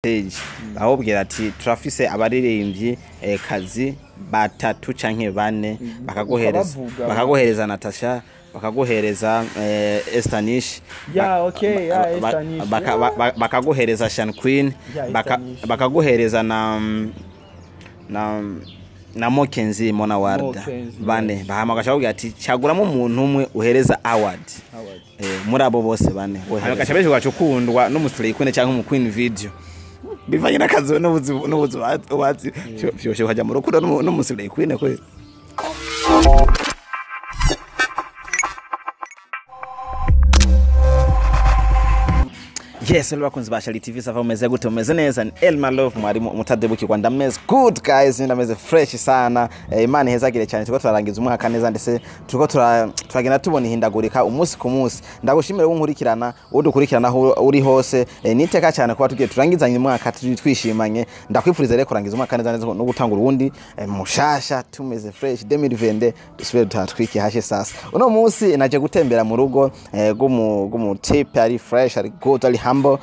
Stage ahubwira ati turafise abaririmbyi kazi batatu canke bane, bakaguhereza Ukabavuga. Bakaguhereza Natasha, bakaguhereza Estanish, Okay, yeah, Estanish. Bakaguhereza Shan Queen, Estanish. Bakaguhereza na Mokenzi Mona Warda. Mokenzi, bane. Yes. Bahama bakubwira ati caguramo umuntu umwe uhereza award Award. Muri abo bose bane. Hanyuma benshi ugacukundwa n'umu queen cyangwa umu queen video bivanye n'akazi n'ubuzi wazi vyoshe ukajya mu rukundo n'umu slay queen kwe. Yes, hello bakunzi ba Shali TV, ça va, umeze gute? Umeze neza? Ni Elma Love, mwarimu mutadebukirwa. Ndameze good guys, ndameze fresh sana. Imana ihezagire cyane. Turiko turarangiza umwaka neza, ndetse turiko turagenda tubona ihindagurika umunsi ku munsi. Ndagushimira wowe unkurikirana, udukurikirana aho uri hose. Niteka cyane kuba tugiye turangizanye umwaka turi twishimanye. Ndakwifuriza rero kurangiza umwaka neza neza no gutangura uwundi mushasha tumeze fresh. 2020 dusubire tutatwike hashe. Sasa uno munsi naje gutembera mu rugo gumu type ari fresh, ari good, ari humble,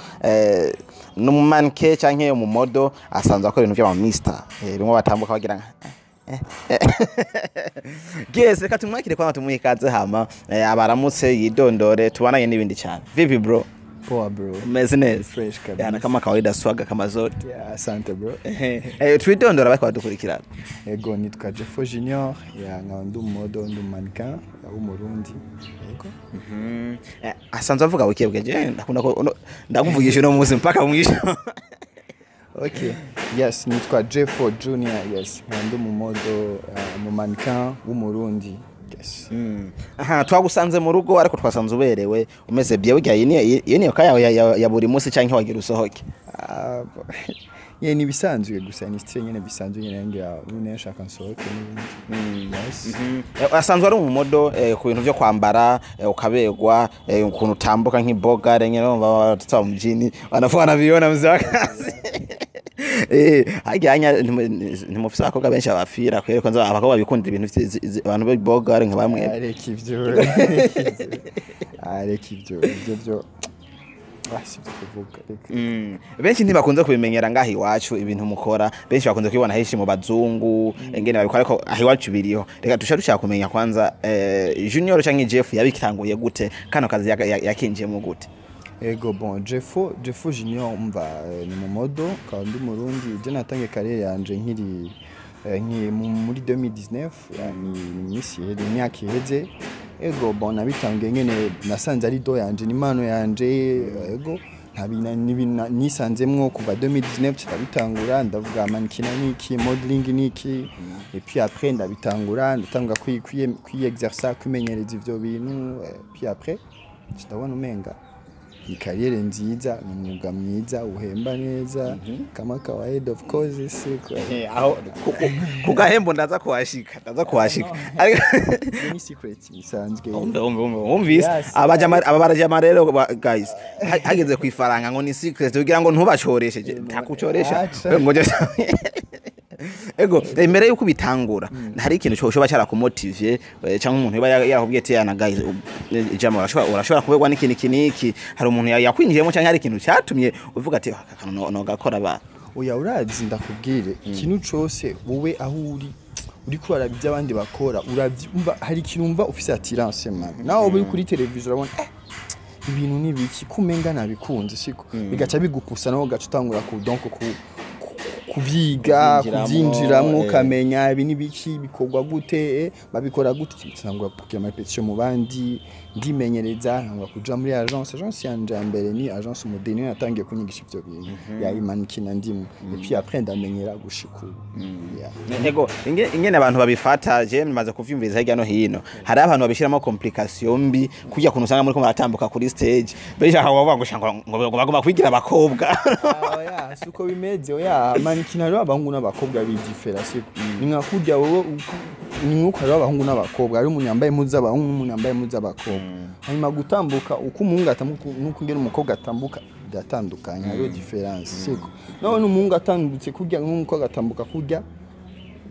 n'umumanke canke umu model asanzwe akora ibintu by'ama mister, bimwe batambuka bagira nka Yes, reka tumwakire kwanza, tumuhe ikaze, hama abaramutse, yidondore, tubananye n'ibindi cyane. Vipi bro? Poa bro. Umeze neza? Fresh kabisa. Yana kama kawaida, swaga kama zote. Yeah, asante bro. Twidondora bariko badukurikirana. Ego, nitwa Jeffo Junior, yeah, nkaba ndi umu model, ndi mannequin w'Umurundi. Ego. Asanzwe avuga buke je ndakunda ko ndakuvugisha uno munsi mpaka mwisho. Okay. Yes, nitwa Jeffo Junior, yes. Nkaba ndi umu model, umu mannequin w'Umurundi. Yes. Aha twagusanze mu rugo, ariko twasanze uberewe, umeze bien. Burya iyi niyo kayawe ya buri munsi canke wagira usohoke? Ah, yeah, ni ibisanzwe gusa, ni style nyene bisanzwe nyene, ngira none nshaka nsohoke n'ibindi. Yes. Asanzwe ari umu model ku bintu vyo kwambara, ukaberwa, ukuntu utambuka nk'iboga nyene, urumva watoto wa mjini wanakuwa wanaviona mzee wa kazi. Harya nya ntimufise abakobwa benshi abafira kweri? Kwanza abakobwa bikundira ibintu abantu b'iboga nka bamwe. Areka ivyo, areka ivyo. Areka ivyo byo. Ah, si byo kuvuga. Reka. Benshi ntibakunze kubimenyera ngaho iwacu ibintu mukora. Benshi bakunze kubibona henshi mu bazungu ingene babikora, ariko aho iwacu biriho. Reka tusha dushaka kumenya kwanza, Junior canke Jeff yabitanguye gute kano kazi, yakinjiyemo gute? Ego, bon, Jeffo Junior, umva, ni mu model, akaba ndi Umurundi. Je natangiye carrière yanje nkiri muri 2019, ni imisi iheze, imyaka iheze. Ego, bon, nabitangiye nyene nasanze ari don yanje, ni impano yanje. Ego, nisanzemwo kuva 2019 ndabitangura, ndavuga mannequinat niki, modeling niki, et puis après ndabitangura, ndatangura kwi exercer, kwimenyereza ivyo bintu, puis après ndabona umenga ni carrière nziza, ni umwuga mwiza uhemba neza, kama kawaida of course, siko? Aho ku gahembo ndaza kuhashika, ndaza kuhashika. Ariko ni secret bisanzwe. Umve, umve, umve, wumvise? Yes. Abajama, aba barajama rero guys, hageze ku ifaranga ngo ni secret kugira ngo ntubacoresheje, ntakucoresha. Acha. Ngo ego, mbere yuko bitangura hari ikintu cyoba cyarakumotivye, cyangwa umuntu yoba yarakubwiye ati yana guys, jama urashobora kuberwa n'ikintu iki n'iki? Hari umuntu yakwinjiyemo cyangwa hari ikintu cyatumye uvuga ati aka kantu nogakora ba? Oya, urazi, ndakubwire, ikintu cose wowe aho uri uriko uraraba ibyo abandi bakora, uravyumva, hari ikintu wumva ufise attirance man. Nawe uri kuri televiziyo urabona ibintu ni biki kumenga nabikunze, siko? Bigaca bigupusa, nawe ugaca utangura ku donc ku kuvyiga, kuvyinjiramwo, kuvyinjiramwo, ukamenya ibi ni biki, bikorwa gute, babikora gute. Ntangura kugira ama répétition mu bandi, ndimenyereza, ntangura kuja muri agence yanje ya mbere, ni agence Umudeni, niyo yatangiye kunyigisha ivyo bintu ya mannequinat ndimo, et puis après ndamenyera gushika ubu. Yeah. Ego, ingene abantu babifata, je maze kuvyumviriza hirya no hino, hari abantu babishiramo complication mbi kujya kuntu usanga muri ko muratambuka kuri stage, benshi bakavuga ngo shanga ngo bagomba kwigira abakobwa. Ah, oya, si uko bimeze, oya. Mannequinat hariho abahungu n'abakobwa bidifera, siko? Ni nka kurya wowe ni nk'uko hariho abahungu n'abakobwa, hariho umuntu yambaye impuzu z'abahungu n'umuntu yambaye impuzu z'abakobwa. Hanyuma gutambuka uko umuhungu atambuka n'uko ingene umukobwa atambuka biratandukanye, hariho différence, siko? Nawe n'umuhungu atambutse kurya n'umukobwa atambuka kurya,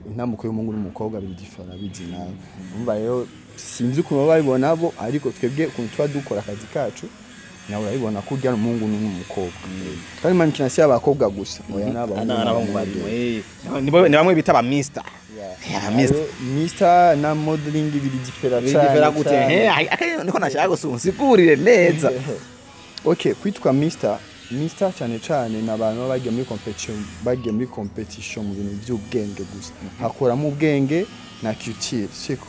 intambuko y'umuhungu n'umukobwa biri différent, bizi nawe. Umva rero, sinzi ukuntu baba babibona bo, ariko twebwe ukuntu tuba dukora akazi kacu. Nawe urabibona ko urya umuhungu n'umukobwa, kandi mannequinat si abakobwa gusa, oya, n'abahungu. N'abahungu n'abamodel. barimo, ni bamwe bita ba mister. Yeah, mister. Ayo, mister na modeling biri différent Biri différent cyane gute? cyane. Niko nashaka gusunsigurire neza. Okay, kwitwa mister, mister cyane cyane ni abantu baba bagiye muri competition, bagiye muri competition mu bintu by'ubwenge gusa, hakoramo ubwenge na culture, siko?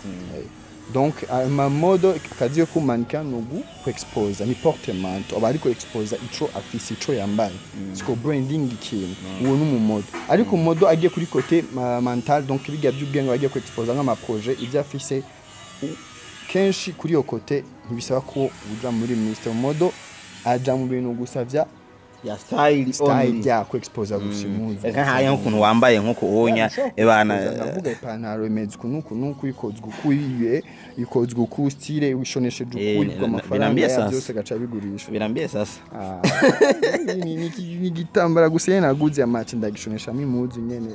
Donc ama model, akazi yo kumanika ni ugu ku-exposa, ni porte-manteau, aba ariko exposa ico afise, ico yambaye, siko? Branding ikintu, uwo ni umumodel. Ariko umodel agiye kuri côté mental, donc bijya by'ubwenge, bagiye ku-exposa nk'amaprojet, ibyo afise, kenshi kuri iyo côté ntibisaba ko uja muri mister. Model aja mu bintu gusa vya Ya style. Style ya ku exposa gusa impuzu. Nkahaye nk'ukuntu wambaye nk'uku unya ebana. Ndavuga ipantaro imeze uku n'uku n'uku, ikozwe uku, iye ikozwe uku, style wishonesheje uku, igwa amafaranga Birambiye ya sasa. byose gaca bigurisha. Birambiye sasa. Ah, ni igitambara gusa nyene naguze amaci ndagishoneshamo impuzu nyene,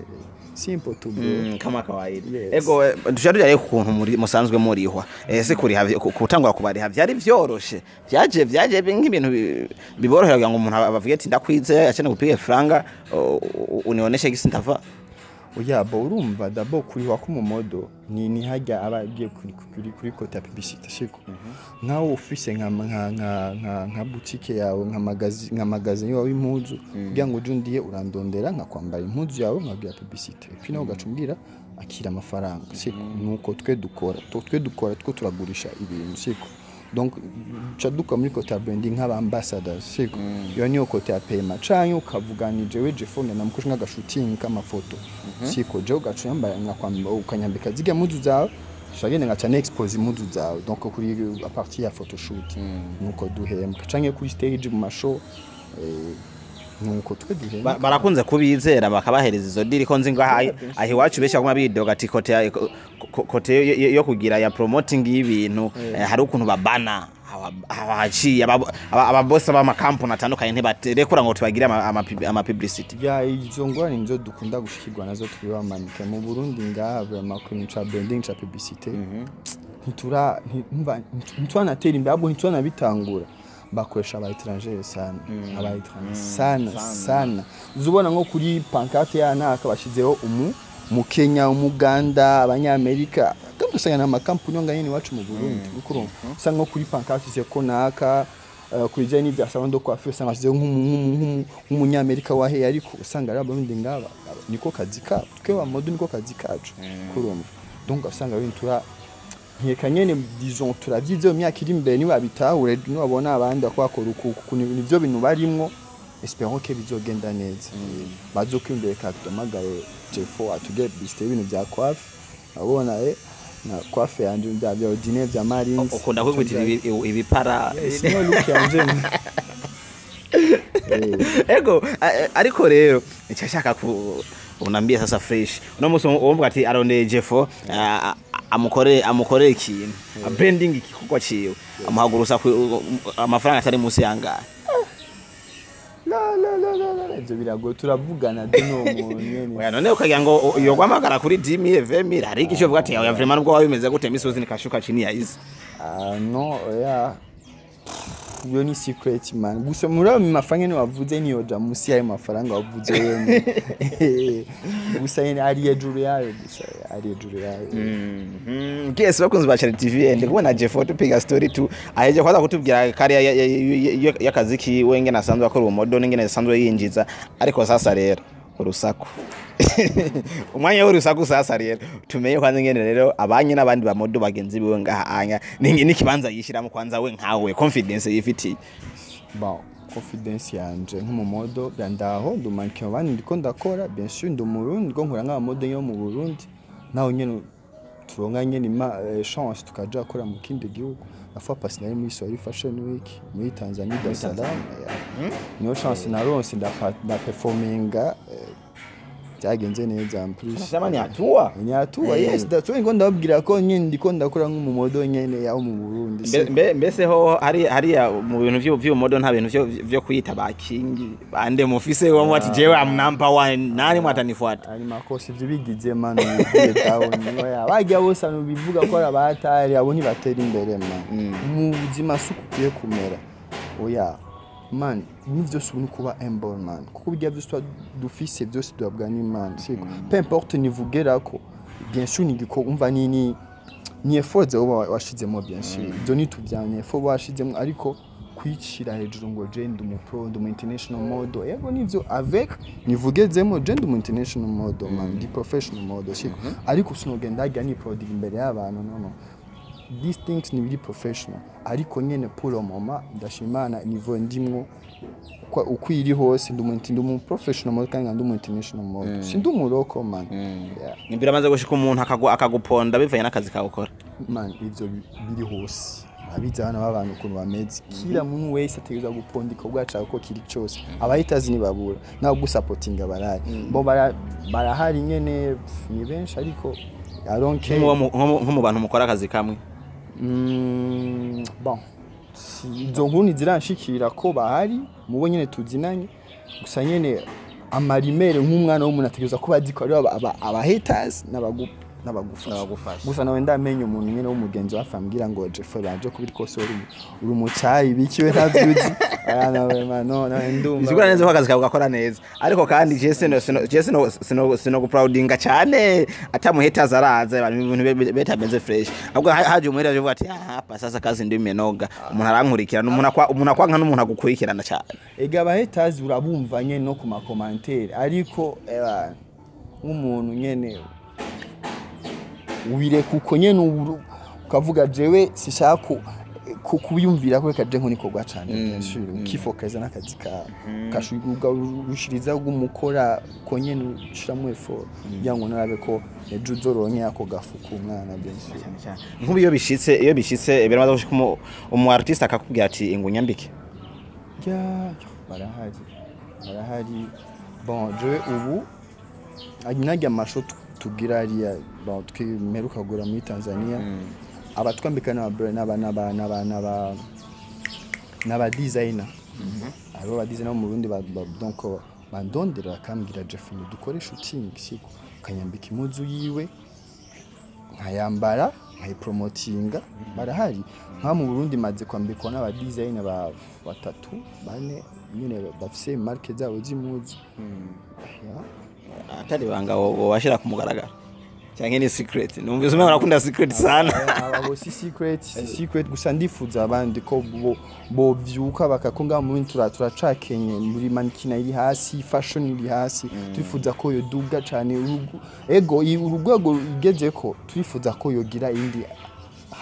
simple to bro. Kama kawaida. Yes. Ego, dushaka tujyaye ku kuntu muri musanzwe murihwa. Ese kuriha kutangura kubariha vyari vyoroshe? Vyaje nk'ibintu biborohera kugira ngo umuntu abavuge ati ndakwize, achane kupiga franga, unioneshe gisi ntava? Oya, bo urumva d'abord kurihwa k'umumodel ni hajya aba agiye kuri côté ya publicité, siko? Nkaho ufise nka boutique yawe, nka magasin yawe y'impuzu, kugira ngo uje undiye urandondera nkakwambara impuzu yawe, nkabwira publicité, puis nawe ugaca umbwira akira amafaranga, siko? Nuko twe dukora, twe dukora two turagurisha ibintu, siko? Donc ca dukora muri côté ya branding nk'aba ambassadors, siko? Iyo niyo côté ya paiement. Canke ukavuga ni jewe Jefone namukoresha nk'agashooting k'amafoto, siko? Jewe ugaca uyambara nkakwamba, ukanyambika zirya mpuzu zawe, shagenda ngaca expose impuzu zawe, donc kuri à partir ya photoshoot, nuko duhembwa, canke kuri stage mu mashow, nuko twe duhembwa. Barakunze kubizera bakabahereza izo deal? Ko nzi ngaha aho iwacu benshi baguma bidoga ati côté côté yo kugira ya promoting y'ibintu, hari ukuntu babana abaciye ababosi b'amakampani atandukanye ntibarekura ngo tubagire ama publicity. Ya, izo ngorane nizo dukunda gushikirwa nazo turi bamanike mu Burundi ngaha. Vraiment, ku kintu ca branding, ca publicité, ntitura ntituranatera imbere, ahubwo ntituranabitangura. Bakoresha aba étranger sana, aba étranger sana sana. Uzubona nko kuri pancarte ya naka bashizeho umu mu Kenya, umuganda, abanyamerika, kandi usanga n'amakampuni yo nganyene iwacu mu Burundi. Uko urumva, usanga nko kuri pancarte ise ko naka, ku bijyanye n'ibya salon de coiffure, usanga bashyizeho nk'umunyamerika wahe, ariko usanga ari abarundi ngaba niko kazi kabo. Twe ba model niko kazi kacu, kurumva? Donc usanga ari tura nkeka nyene, disons turavyize, mu myaka iri imbere niwabitahure, niwabona abandi bakora uku uku, nivyo bintu barimwo, espérons que bizogenda neza, bazokwiyumvira kaduhamagare Jeffo atugire publicité y'ibintu bya coiffe. Abona na coiffe yanje bya ordinaire bya Marines. Ukunda kwikubitira ibipara. Yes, niyo look yanje. Ego, ariko rero nshaka ku unambie sasa fresh, uno musi wumva ati arondeye Jeffo amukore ikintu, branding igikorwa ciwe, amuhagurusa amafaranga atari munsi yangahe? La la la la la, ivyo biragoye, turavugana duno muntu nyene. Oya, none ukagira ngo yogwamagara kuri 10,000, 20,000, hari igice uvuga ati oya, vraiment nubwo waba bimeze gute, misozi nikashuka chini ya izi? Ah no, oya, iyo ni secret man. Gusa muri ayo mafaranga nyene wavuze niyoja musi y'ayo mafaranga wavuze wenyene, gusa nyene ari hejuru yayo, gusa ari hejuru yayo. Yes, bakunzi ba Channel TV, ndi kubona Jeffo tupiga story tu aheje kwanza kutubwira kari y'akazi kiwe, ingene asanzwe akora umodel n'ingene asanzwe yinjiza. Ariko sasa rero urusaku, umwanya w'urusaku. Sasa rero tumenye kwanza ingene rero abanye n'abandi bamodel bagenzi biwe ngaha anya n'ikibanza yishiramo kwanza, we nkawe confidence yifitiye. Bon, confidence yanje nk'umumodel, ndaho ndi mannequin abandi ndiko ndakora, bien sûr ndi umurundi, ndiko nkora nk'abamodel yo mu Burundi, naho nyene turonka nyene chance tukaja gukora mu kindi gihugu. La fois passée nari muri Swahili Fashion Week muri Tanzania, Dar es Salaam. Yeah. Niyo chance naronse, ndaperforminga, byagenze neza en plus. Sema ni hatua. Ni hatua, yes, that's why ngo ndababwira ko nyene ndiko ndakora nk'umumodel nyene yaho mu Burundi. Mbese ho hari hariya mu bintu vy'umodel nta bintu vyo kwita ba king bande mufise wa ati jewe am number one, nani mwatanifuata? Ari makosa ivyo bigize man, bigiye down. Oya, bajya bose abantu bivuga ko ari abatari abo ntibatera imbere man. Mu buzima si uko ukwiye kumera. Oya man, ibintu byose ubu ni kuba humble, man, kuko bijya byose tuba dufise byose duhabwa n'Imana, siko? Peu importe niveau ugerako, bien sûr ni igikorwa, umva, ni effort zawe uba washizemo, bien sûr ibyo ntituvyanye, effort washizemo, ariko kwicira hejuru ngo je ndi umu pro, ndi umu international model, yego nivyo, avec niveau ugezemo, je ndi umu international model, man, ndi professional model, siko? Ariko sinogenda harya ni produit imbere y'abantu, no, these things ni biri professional. Ariko nyene pour le moment ndashimana niveau ndimwo uko iri hose, ndi umu professional model kandi ndi umu international model, sindi umu local, man. Yeah. Biramaze gushika umuntu akaguponda bivanye n'akazi kawe ukora? Man, ivyo biri hose, abizi abana b'abantu ukuntu bameze. Kila muntu wese ategerezwa guponda igikorwa cawe uko kiri cose. Abahitazi ntibabura naho gusapotinga barahari, bo barahari nyene, pf, ni benshi, ariko I don't care. Nko mu bantu mukora akazi kamwe? Bon, izo nkuru ntiziranshikira ko bahari mubo nyene tuzinanye, gusa nyene amarimere nk'umwana w'umuntu ategerezwa kuba azi ko hariho aba haters n'abagufasha. N'abagufasha. Gusa nawe ndamenye umuntu nyene w'umugenzi wafi ambwira ngo Jeff baje kubikosora, uri umucayi bikiwe ntavyuzi. Aya nawe man, no, nawe ndumva. Bisigura neza ko akazi kawe gakora neza, ariko kandi je sino guproudinga cyane atamuhetaza araza abantu ibintu betameze fresh, ahubwo haje umuhetaza uvuga ati: "Ah, hapa sasa kazi ndio imenoga, umuntu arankurikirana, umuntu akwanka n'umuntu agukurikirana cyane." Ega aba haters urabumva nyene no ku ma commentaires, ariko nk'umuntu nyene ubireka uko nyene, ukavuga jewe sishaka kubiyumvira ko reka je nkora ikorwa cane, bien sûr ukifokaza n'akazi kawe, urushiriza gumukora uko nyene, ushiramo effort kugira ngo narabe ko ejo uzoronke ako gafu k'umwana, bien sûr. Nk'ubu iyo bishitse biramaze gushika umu artiste akakubwira ati: "Ingu nyambike"? Ya, barahari, barahari. Bon, jewe ubu najya amasho tugira hariya, bon, twimeruka kugura muri Tanzania, abatwambika n'aba designer, abo ba designer bo mu Burundi donc bandondera bakambwira: "Jeff, ngo dukore shooting," siko? Ukanyambika impuzu yiwe nkayambara nkayipromotinga. Barahari, nka mu Burundi maze kwambikwa n'aba designer ba batatu bane nyine bafise marque zabo z'impuzu. Yeah. Atari banga washira ku mugaragaro cyangwa ni secret? Numvise umengo urakunda secret sana. Abo si secret, si secret, gusa ndifuza abandi ko bovyuka bakakonga mu bintu turacakenye muri mannequinat iri hasi, fashion iri hasi. Turifuza ko yoduga cane ego urugwego igezeko, turifuza ko yogira indi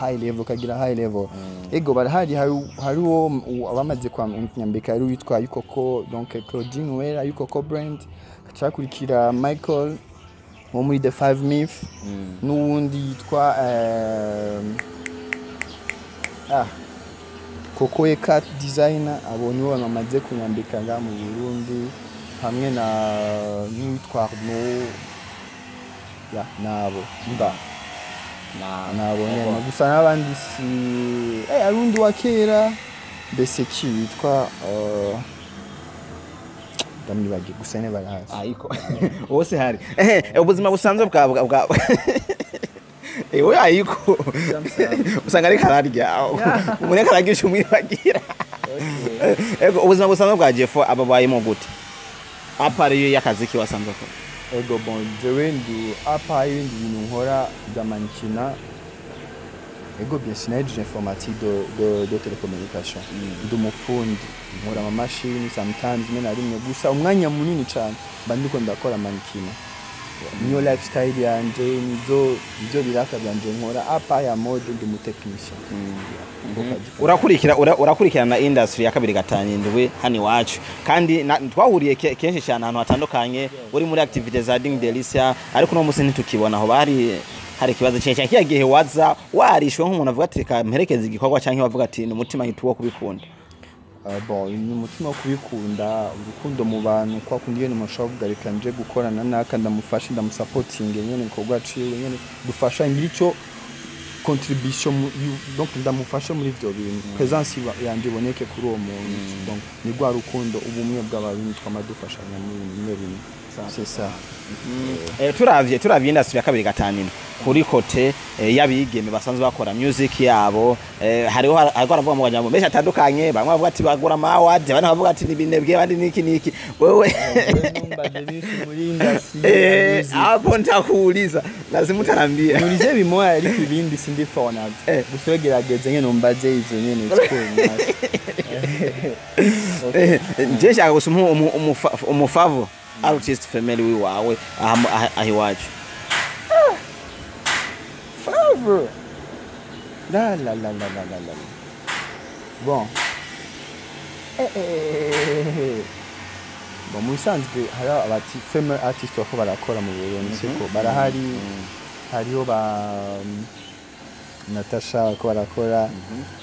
high level, kagira high level. Ego barahari, hariho abamaze kwanyambika, hari uwitwa Yukoko, donc Claudine Wera, Yukoko brand, gacakurikira Michael wo muri The Five Myth, n'uwundi yitwa Koko Cat Designer. Abo nibo bamaze kunyambika ngaha mu Burundi, hamwe na n'uwitwa Arnaud ya nabo mba nabo nyene gusa, n'abandi si hari undi wa kera mbese ki witwa ndamwibagiye, gusa nyene barahazi. Ariko wose hari ubuzima busanzwe bwa oya, ariko usanga ariko ararya umuntu, ariko aragisha umwibagira. Ego, ubuzima busanzwe bwa Jeff aba bayimo gute à part iyo y'akazi kiwe asanzwe akora? Ego, bon, jewe ndi à part ibindi bintu nkora bya mannequinat, ego bien sinahejeje informatique de télécommunication, ndi umufundi, nkora amamashini sometimes rimwe na rimwe, gusa umwanya munini cane mba ndiko ndakora mannequinat, niyo lifestyle yanje, nizo biraka byanje nkora à part ya mode, ndi umutekinisien. Niko kazi kanje. Urakurikirana industry ya 257 hano iwacu, kandi twahuriye kenshi cyane ahantu hatandukanye uri muri activities za Ding Delicia, ariko uno munsi ntitukibona aho bari hari ikibazo cyane cyane. Kiya gihe waza warishwe nk'umuntu avuga ati: "Reka mperekeze igikorwa," cyangwa bavuga ati: "Ni umutima wo kubikunda"? Bon, ni umutima wo kubikunda, urukundo mu bantu, kwa kundi nyene umuntu ashobora kuvuga: "Reka nje gukorana naka, ndamufashe, ndamusapotinge nyene ibikorwa ciwe nyene, dufasha ngira ico contribution donc ndamufashe muri ivyo bintu, presence yanje iboneke kuri uwo muntu." Donc ni rwa rukundo, ubumwe bw'abarundi, twama dufashanya muri bimwe bimwe, c'est ça. Turavye industry ya 257 Kuri côté y'abigeme basanzwe bakora music yabo, hariho hariko haravuga mu majambo menshi atandukanye. Bamwe bavuga ati bagura ama award, abandi bavuga ati nibinebwe, abandi niki niki. Wewe Numbaje byinshi muri industry ya music. Hapo nitakuuliza, lazima utaniambia. Nurize bimoya, ariko ibindi sindipfa navyo. Gusa gerageze nyene umbaze ivyo nyene, it's cool, nice. Nje nshaka gusa umu fav artist female wiwawe aha iwacu. Favre. La la la la la la la. Bon. Eh. Bon, mu bisanzwe hari abati female artist bako barakora mu Burundi, siko barahari. Hariho ba Natasha bako barakora,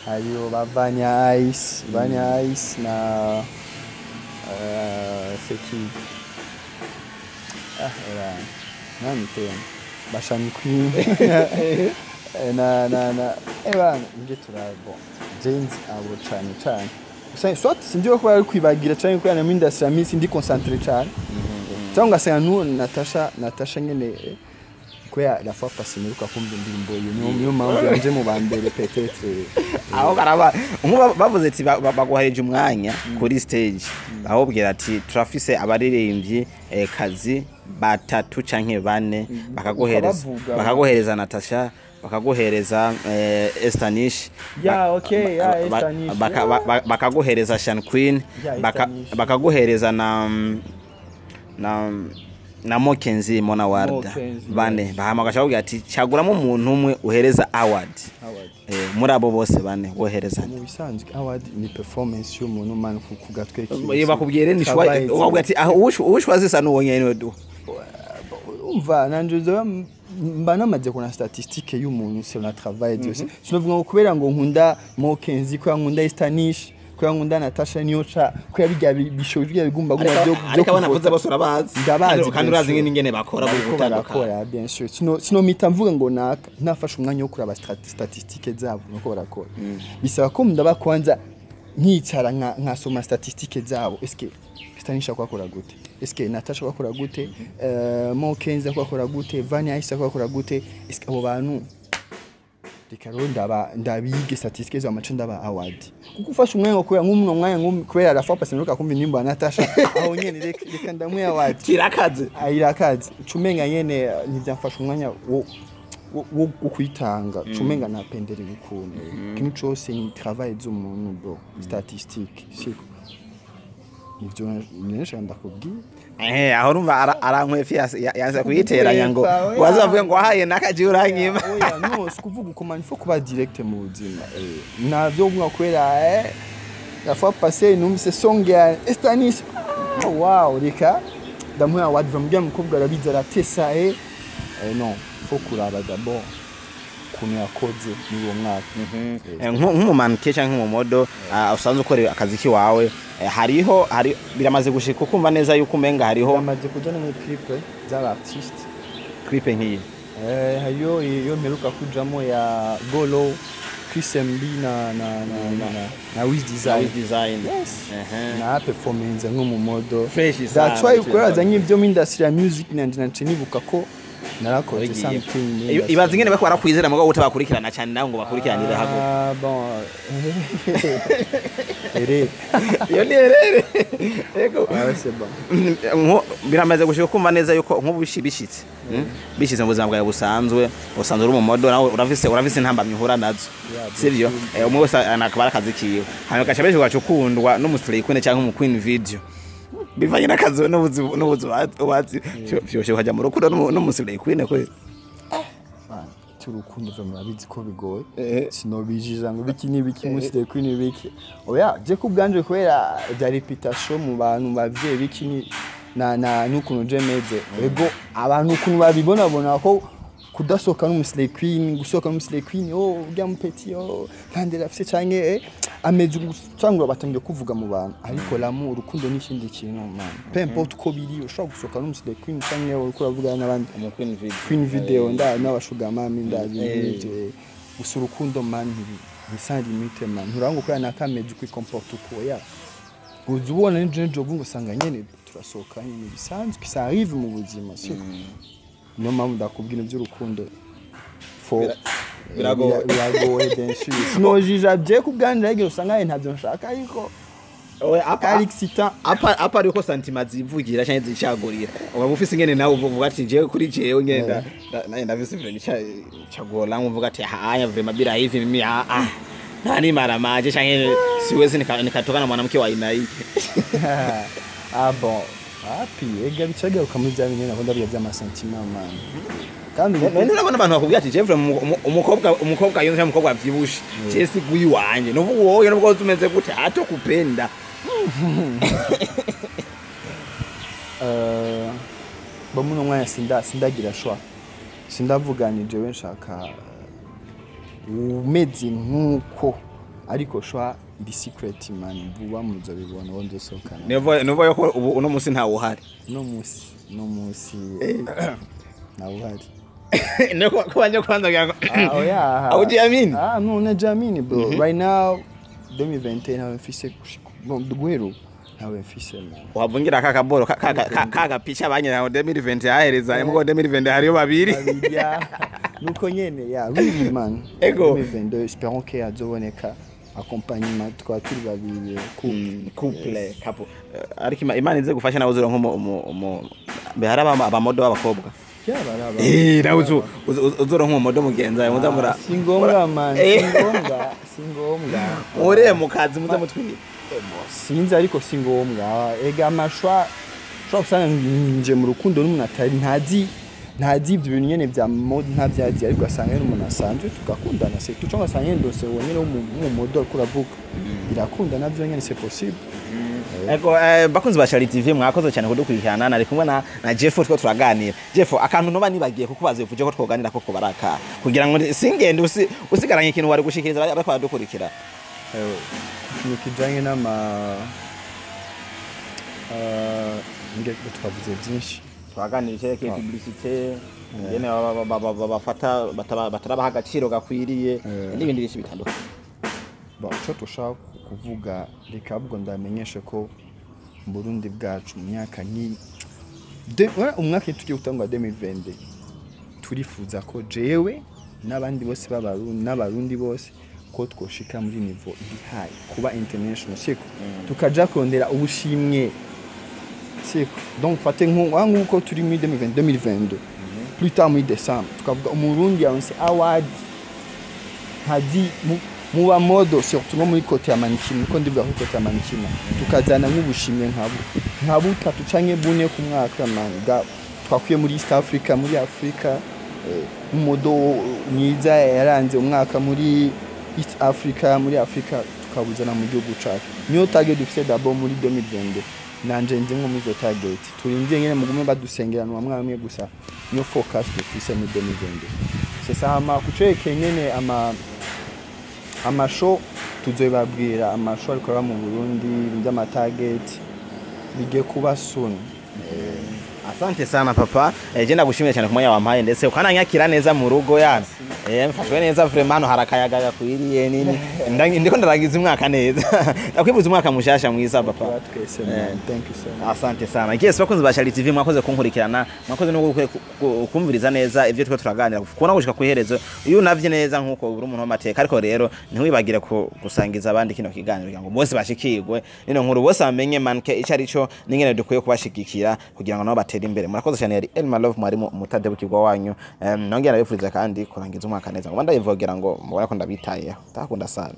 hariho ba Vanya Ice, Vanya Ice na c'est qui? Ah, era nani tena? Bashani Queen. Na eba nje turabe. Bon, James abo cane cane gusa soit sinzi ko bari kwibagira canke ko yana mu industry ya music ndi concentré cane, cyangwa ngasanga nu Natasha nyene, kubera la fois passée mperuka kumva indirimbo ye, niyo mpamvu yanje mu ba mbere peut-être. Aho karaba nkuba bavuze ati baguhayeje umwanya kuri stage, ahubwira ati turafise abaririmbyi kazi batatu canke bane, bakaguhereza Ukabavuga. Bakaguhereza Natasha, bakaguhereza Estanish, Okay, yeah, Esther Nish. Bakaguhereza Shan Queen, Yeah, Esther Nish. bakaguhereza na Mokenzi Mona Warda. Mokenzi, bane. Yes. Bahama bagashaka ati caguramo umuntu umwe uhereza award. Award. Muri abo bose bane wohereza? Mu bisanzwe award ni performance y'umuntu, man, ku gatwe kiwe. Iyo bakubwiye rero ni choix. Travail. Ukabwira ati aho uwushwazisa nuwo nyene du. Umva, nanje uzoba mba namaze kubona statistique y'umuntu, c'est un travail byose. Sinovuga ngo kubera ngo nkunda Mokenzi, kubera nkunda Estanish, kubera nkunda Natasha Niyoca, kubera bijya bisho bijya bigumba gumba byo. Ariko abana vuze bose urabazi. Ndabazi, kandi bien urazi sûr. ingene bakora Bariko gutandukana. barakora, bien sûr. Sino mpita mvuga ngo naka nafashe umwanya wo kuraba statistique zabo nuko barakora. Bisaba ko ndaba kwanza nkicara nkasoma statistique zabo. Eske Stanisha kwakora gute? Eske Natasha kwakora gute? Mokenzi kwakora gute? Vanya Isa kwakora gute? Eske abo bantu, reka rero ndaba ndabige statistique zabo, amace ndaba award, kuko ufashe umwanya wo kubera nk'umuno mwanya kubera la fois passée mperuka kumva indirimbo ya Natasha, aho nyene reka ndamuhe award. Kirakaze. Ayirakaze, cumenga nyene ntibyamfasha umwanya wo kwitanga, cumenga napenderera ukuntu ikintu cose ni travail z'umuntu, bro, statistique, siko nivyo nyene ndakubwiye. Aho urumva arankwefi yanze kuyiteranya ngo Oya. wazavuye ngo wahaye nakaji urankima. Oya, no si kuvuga uko, man, faut kuba direct mu buzima. Navyo mwa kubera la fois passée numvise song ya Estanish, ah, wow, reka ndamuha award, mbwira mukobwa arabizi aratesa. Non, faut kuraba d'abord ukuntu yakoze muri uwo mwaka. Nk'umu mannequin cyangwa nk'umu model, usanzwe ukora akazi kiwawe, hariho hari biramaze gushika ukumva neza yuko umenga hariho Bamaze kuja no muri clip z'aba artiste. Clip nk'iyi? Hariyo iyo mperuka kujamo ya Golo, Chris MB na Wiz Design. Wiz Design. Yes. Na performance nk'umu model. Fresh That's sana. why ukora nk'ibyo mu industry ya music, nanje nace nibuka ko narakoze something mu industry. Ibaza ingene bariko barakwizera mugabo utabakurikirana cyane nawe ngo bakurikiranire hago. Ah, bon. Ere. Iyo ni erere, yego. Ah, c'est bon. Biramaze gushika kumva neza yuko nk'ubu bishitse bishitse mu buzima bwawe busanzwe, usanzwe uri umumodo nawe, urafise intambamyi uhura nazo, sivyo? Umwe wese anakaba ari akazi kiwe, hanyuma gaca benshi ugaca ukundwa n'umu slay queen cyangwa umu queen video bivanye n'akazi n'ubuzi wazi, vyoshe ukajya mu rukundo n'umu slay queen kwe? Urukundo vyo murabizi ko bigoye. Sinobijija ngo biki n'ibiki, musire kuri n'ibiki, oya. Je ku bwanje kubera bya reputation mu bantu bavyeyi biki ni na n'ukuntu je meze, ego abantu ukuntu babibona bona ko kudasohoka n'umu slay queen, gusohoka n'umu slay queen, oh urya mu petit, oh ntandera afise canke ameze cyangwa batangiye kuvuga mu bantu. Ariko l'amour, urukundo ni ikindi kintu, man. Peu importe uko biri, ushobora gusohoka n'umu slay queen canke uriko uravugana n'abandi umu queen video. Queen video nda n'abashuga mami ndazi n'ibyo. Gusa urukundo, man, ni sans limite, man. Nturanga uko nakameze uko comporte uko ya uzi ubona n'ejo n'ejo bundi usanga nyene turasohoka nyene bisanzwe, ça arrive mu buzima, siko? Niyo mpamvu ndakubwira iby'urukundo. Fo Biragoye. Biragoye bien sûr. Sinojija je ku bwanje, ariko usanga ntavyo nshaka, ariko Oya, apa ari excitant. Apa ariko sentiments zivugira canke zicagurira, uba ufise ingene nawe uvuga ati jewe kuri jewe ngenda naye ndafise vraiment chaguo langu, uvuga ati haya, vraiment bila hivi mimi ah nani mara maje canke siwezi nikatoka na mwanamke wa aina hii. Ah bon, api ega bicagaruka muri bya bintu nakunda bya by'ama sentiments, man, kandi None urabona abantu bakubwira ati jewe vraiment umukobwa yonze, umukobwa avyibushe, je si guyi wanje, nuvuga wowe nubwo tumeze gute hato kupenda. Bo muno mwanya sindagira choix, sindavuga ni jewe nshaka umeze nkuko, ariko choix iri secret, man. Vuba muzobibona uwo nzosohokana. Nivo yuko ubu uno musi ntawe uhari. No musi nawe uhari. Niko kubanje kwanza kugira ngo Ah, oya. Haujiamini? Ah no, najiamini bro. Right now 2021 ntawe mfise bon, guhera ubu ntawe mfise, man. Wavungira kakaboro kagapicha banyera ngo 2020 hahereza mugo 2020 hariyo babiri. Babiri, ya. Nuko nyene, ya, really, man. Ego. 2022 espérons que azoboneka accompagnement, tukaba turi babiri, couple. Couple, couple. Ariko Imana ize gufasha nawe uzura nko mu mbe hari aba model b'abakobwa. Byaba Nawe uzura nk'umu model mugenzi wawe muza mura Si ngombwa, man, si ngombwa, si ngombwa. Mure mu kazi muza mutwira. Sinzi, ariko si ngombwa. Ega ama choix ushobora gusanga nje mu rukundo n'umuntu atari ntazi ibyo bintu nyene vya mode, ntavyazi, ariko ugasanga ari umuntu asanzwe tugakundana, c'est tout. Cyangwa ugasanga ndose uwo nyene w'umu model ariko uravuga birakunda navyo nyene, c'est possible. Ego, bakunzi ba Charity TV, mwakoze cyane kudukurikirana. Nari kumwe na Jeff, two turaganira. Jeff, akantu noba nibagiye kukubaza uvuje ko twoganira ko baraka kugira ngo singende usigaranye ikintu wari gushikiriza bariko baradukurikira. Ikintu kijanye n'ama nge twavuze byinshi. Twaganira icyerekeye publicité, ingene bafata batarabaha agaciro gakwiriye n'ibindi byinshi bitandukanye. Bon, ico tushaka kuvuga, reka ahubwo ndamenyeshe ko mu Burundi bwacu mu myaka nki umwaka tugiye gutangwa 2022, turifuza ko jewe n'abandi bose b'abarundi n'abarundi bose ko twoshika muri niveau iri high, kuba international, siko tukaja kurondera ubushimwe, siko? Donc fate nk'uko turi muri 2020, 2022 plus tard muri décembre, tukavuga umurundi yaronse award nkazi mu ba model, surtout nko muri côté ya mannequin, niko ndivuga, kuri côté ya mannequin, tukazana nk'ubushimwe nkabo nka butatu canke bune ku mwaka, man, twakwiye muri East Africa, muri Africa, umu model mwiza yaranze umwaka muri East Africa, muri Africa, tukabuzana mu gihugu cacu. Niyo target dufise d'abord muri 2022. Nanje ndimwo muri izo target. Turindire nyene, mugume badusengerana mwamwe gusa, niyo focus dufise muri 2022, c'est ça. Hama kucerekeye nyene ama show, tuzobabwira ama show ariko aba mu Burundi by'ama target bigiye kuba soon. Asante sana papa. Je ndagushimiye cyane ku mwanya wampaye ndetse ukananyakira neza mu rugo yana. Mfashwe neza vraiment, hano harakayaga gakwiriye nini. Ndiko ndarangiza umwaka neza. Ndakwibuza umwaka mushasha mwiza, papa. Kuba twese, man. Thank you so much. Asante sana. Yes, bakunzi ba Charity TV, mwakoze kunkurikirana, mwakoze no kumviriza neza ivyo twe turaganira. Kubona gushika ku iherezo, iyo unavye neza nkuko uri umuntu w'amateka, ariko rero ntiwibagire ko gusangiza abandi kino kiganiro kugira ngo bose bashikirwe nino nkuru, bose bamenye manke ico ari cyo n'ingene dukwiye kubashigikira kugira ngo nabo batere imbere. Murakoze cyane, yari Elma Love, mwarimu mutadebukirwa wanyu. Nongera ndabifuriza kandi kurangiza umwaka neza. Ngo ndayivogera ngo mubona ko ndabitayeho. Ndakunda sana.